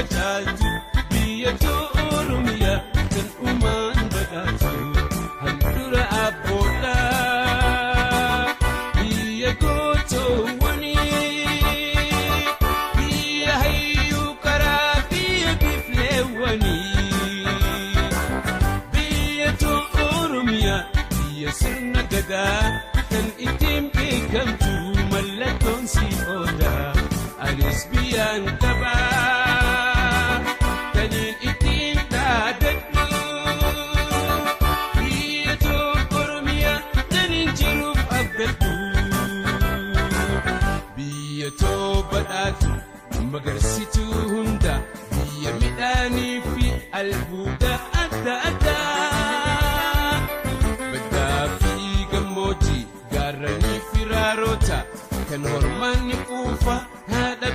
hunda caaltu biyya Oromiyaa kan uumaan badhaatu handhuura abboodha. Biyya gootoowwanii biyya hayyuu karaa biyya biifleewwanii biyya Oromiyaa biyya sirna gadaa kan ittiin beekamtu mallattoon si odaa anis biyyaan qabaa kaniin ittiin dhaadadhu biyya Oromiyaa taniin jiruuf abdadhu biyya badhaatu magarsituu hunda biyya midhaanii fi albuuda adda addaa. Baddaa fi gammoojjii gaarranii fi raaroota kan hormaanni quufa haadha.